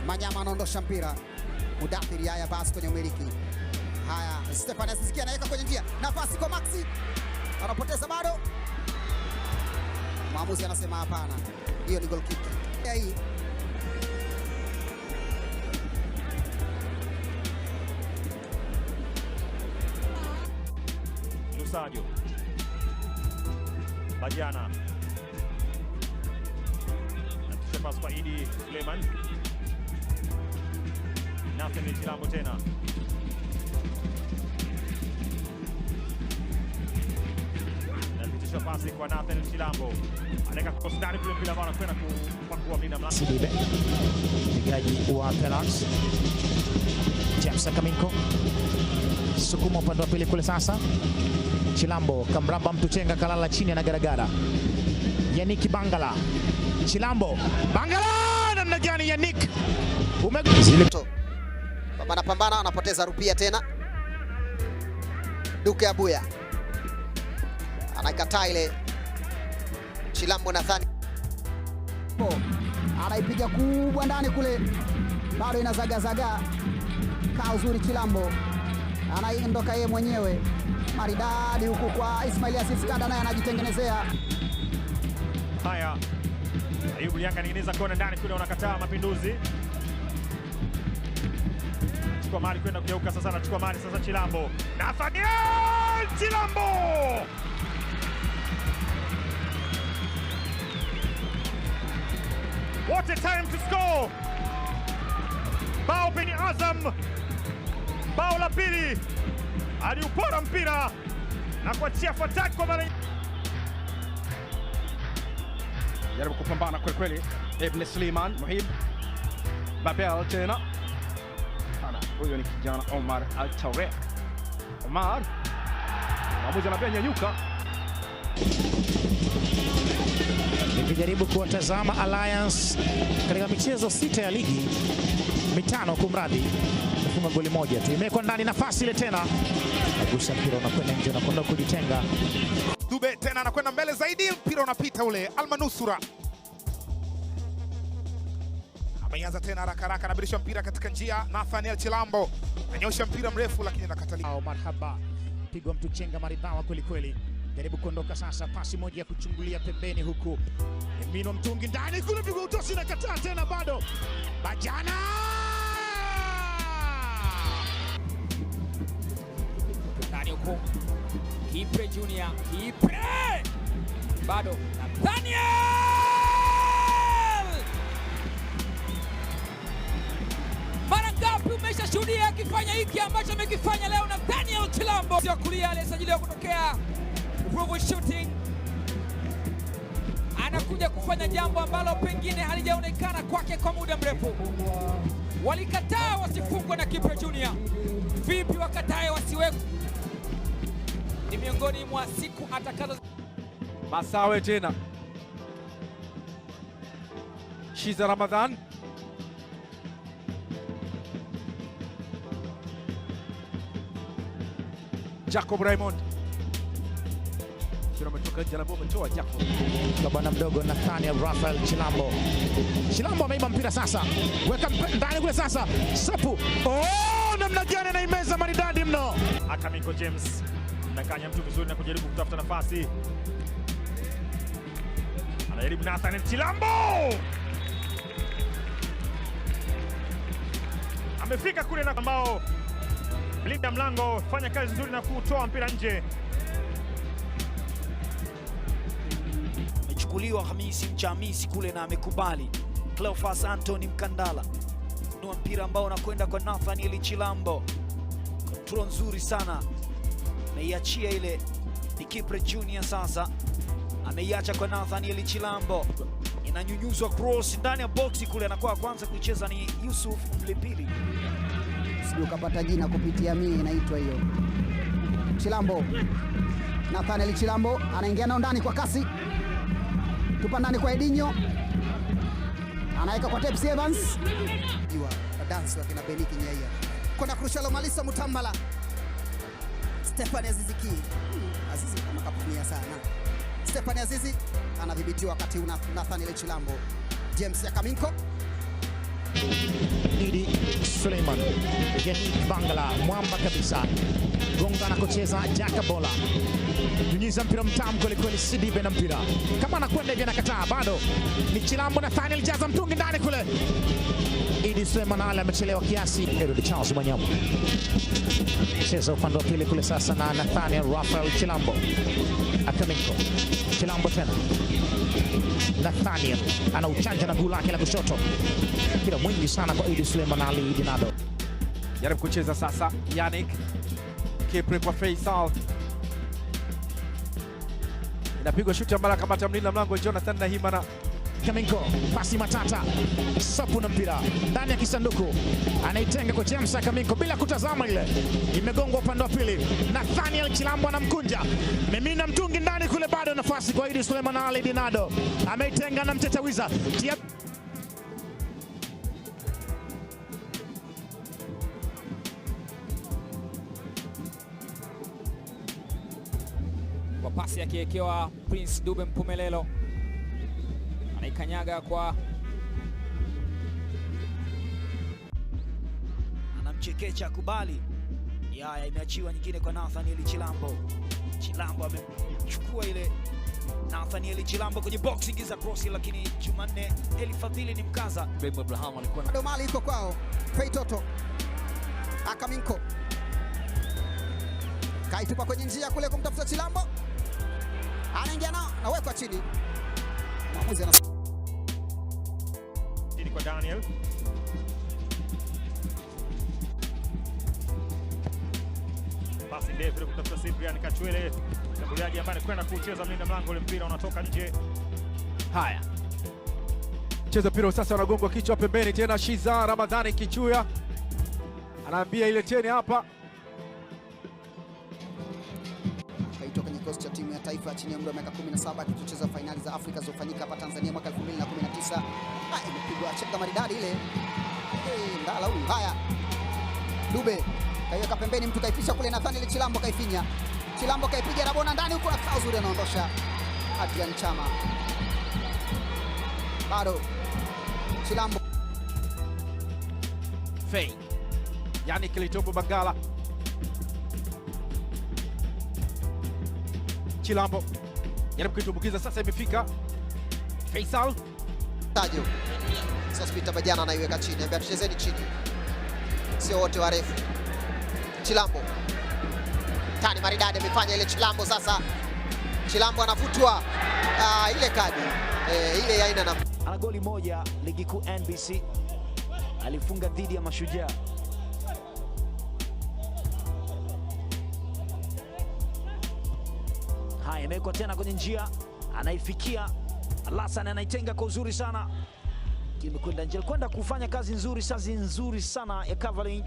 Manyama anaondosha mpira. Mudathiri, haya basi kwenye umiliki. Haya, Stefan Aziz Ki anaweka kwenye njia. Nafasi kwa Maxi. Anapoteza bado. Mwamuzi anasema hapana. Hiyo ni goal kick. Hii Lusajo Bajana natisha pasi kwa Idi Suleiman. Nathan Chilambo tena napitisha pasi kwa Nathan Chilambo, anaweka cross ndani kule, mpira ambao anakwenda kupakua mlinda mlango. Sidibe, mpigaji wa penalti. James Kaminko sukuma upande wa pili kule sasa. Chilambo kamramba mtu chenga, kalala chini, anagaragara. Yannick Bangala, Chilambo Bangala, namna gani Yannick Zile pambana pambana, anapoteza rupia tena. Duke Abuya anaikataa ile. Chilambo nadhani anaipiga kubwa ndani kule, bado inazagazaga. Kaa uzuri Chilambo anaiondoka yeye mwenyewe maridadi huku kwa Ismail Aziz Kada, naye anajitengenezea. Haya, Ayubu Lianga anaingiza kona ndani kule, wanakataa Mapinduzi. Chukua mali kwenda kugeuka sasa, anachukua mali sasa Chilambo. Nathaniel Chilambo! What a time to score! Bao penye Azam, bao la pili, aliupora mpira na kuachia Fataki kwa mara jaribu kupambana kweli kweli. Ibn Suleiman Muhib Babel tena ana huyo ni kijana Omar Al Taure. Omar mwamuzi anaambia nyanyuka. Nikijaribu kuwatazama Alliance katika michezo 6 ya ligi, 5 kumradhi, kufunga goli moja tu, imewekwa ndani, nafasi ile tena, nagusa mpira unakwenda nje, unakwenda kujitenga. Dube tena anakwenda mbele zaidi, mpira unapita ule. Almanusura ameanza tena haraka haraka, anabadilisha mpira katika njia. Nathaniel Chilambo anyosha mpira mrefu, lakini anakataliwa. Marhaba, pigwa mtu chenga maridhawa kweli kweli. Jaribu kuondoka sasa, pasi moja ya kuchungulia pembeni, huku Mino mtungi ndani kule, pigwa utosi na kataa tena, bado Bajana ndani huku Kipre Junior, Kipre bado Nathaniel! Mara ngapi umeshashuhudia akifanya hiki ambacho amekifanya leo Nathaniel Chilambo? Sio kulia aliyesajiliwa kutokea Ruvu Shooting, anakuja kufanya jambo ambalo pengine halijaonekana kwake kwa muda mrefu. Walikataa wasifungwe na Kipre Junior, vipi wakatae wasiwekwe? Ni miongoni mwa siku atakazo. Masawe tena Shiza Ramadhan Jacob Raymond ametoka nje, ametoa Jacob kwa bwana mdogo Nathaniel Rafael Chilambo. Chilambo ameiba mpira sasa, weka ndani kule sasa, Sapu. Oh, namna gani anaimeza maridadi mno. Akamiko James anakanya mtu vizuri na kujaribu kutafuta nafasi, anajaribu Nathaniel Chilambo amefika kule na ambao mlinda mlango fanya kazi nzuri na kutoa mpira nje. Amechukuliwa Hamisi Mchamisi kule na amekubali. Cleophas Anthony Mkandala nua mpira ambao unakwenda kwa Nathaniel Chilambo. Control nzuri sana, ameiachia ile, ni Kipre Junior sasa ameiacha kwa Nathaniel Chilambo, inanyunyuzwa cross ndani ya boxi kule, anakuwa kwanza kuicheza ni Yusuf Mlipili. Sijui ukapata jina kupitia mie, inaitwa hiyo. Chilambo, Nathaniel Chilambo anaingia nao ndani kwa kasi, tupa ndani kwa Edinho, anaweka kwa Tepsi Evans. Jua dance wa kina Beniki Nyaia kwenda kurusha Lomalisa Mutambala, Stefan Azizi Ki. Azizi kama kapumia sana. Stefan Azizi anadhibitiwa wakati una Nathaniel Chilambo. James Yakaminko Idi Suleiman, Yannick Bangala, mwamba kabisa, gonga na kucheza Jakabola, nyunyiza mpira mtamu kwelikweli. Sidibe na mpira kama anakwenda hivi, anakataa bado ni Chilambo. Nathaniel jaza mtungi ndani kule. Idi Suleiman Ali amechelewa kiasi. Edward Charles Mwanyamu cheza upande wa pili kule sasa na Nathaniel Rafael Chilambo, Akaminko Chilambo tena Nathaniel anauchanja na guu lake la kushoto, mpira mwingi sana kwa Idi Suleiman Ali Dinado. Jaribu kucheza sasa, Yannick Kipre kwa Faisal, inapigwa shuti ambayo anakamata mlinda mlango Jonathan Nahimana. Kaminko pasi matata, sapu na mpira ndani ya kisanduku, anaitenga kwa James Kaminko bila kutazama, ile imegongwa upande wa pili. Nathaniel Chilambo anamkunja, mimina mtungi ndani kule, bado nafasi kwa Idi Suleiman Ali Dinado, ameitenga na mtetawiza Tia Kwa pasi akiwekewa Prince Dube Mpumelelo, anaikanyaga kwa Anamchekecha kubali. Yaya, imeachiwa nyingine kwa Nathaniel Chilambo. Chilambo amechukua ile. Nathaniel Chilambo kwenye box, ingiza cross, lakini Jumanne Elifadhili ni mkaza. Ibrahim Abraham alikuwa na Bado mali iko kwao. Feitoto Akaminko kaitupa kwenye njia kule kumtafuta Chilambo, anaingia nao, nawekwa chini. Mwamuzi ana Chini kwa Daniel. Pasi ndefu ile kumtafuta Cyprian Kachwele, mshambuliaji ambaye anakwenda kucheza mlinda mlango, ule mpira unatoka nje. Haya, cheza mpira sasa, unagongwa kichwa pembeni tena. Shiza Ramadhani Kichuya anaambia ile teni hapa. Kaitwa kwenye kikosi cha timu ya taifa chini ya umri wa miaka 17 kilichocheza fainali za Afrika zilizofanyika hapa Tanzania mwaka 2019. Imepigwa chenga maridadi ile. Hey, ndala huyu. Haya. Dube kaiweka pembeni, mtu kaipisha kule, Nathaniel Chilambo kaifinya. Chilambo kaipiga rabona ndani huko, na Kauzuri anaondosha Adrian Chama. Bado Chilambo Fei yani Kilitombo Bangala Chilambo jaribu kuitumbukiza sasa, imefika Faisal Tajo. Sospeter Bajana anaiweka chini, ambia tuchezeni chini, sio wote warefu. Chilambo tani maridadi amefanya ile Chilambo sasa. Chilambo anavutwa ile kadi ile haina na Ana goli moja ligi kuu NBC, alifunga dhidi ya Mashujaa. Haya, imewekwa tena kwenye njia, anaifikia Alasan, anaitenga kwa uzuri sana, imekwenda nje, alikwenda kufanya kazi nzuri, kazi nzuri sana ya covering.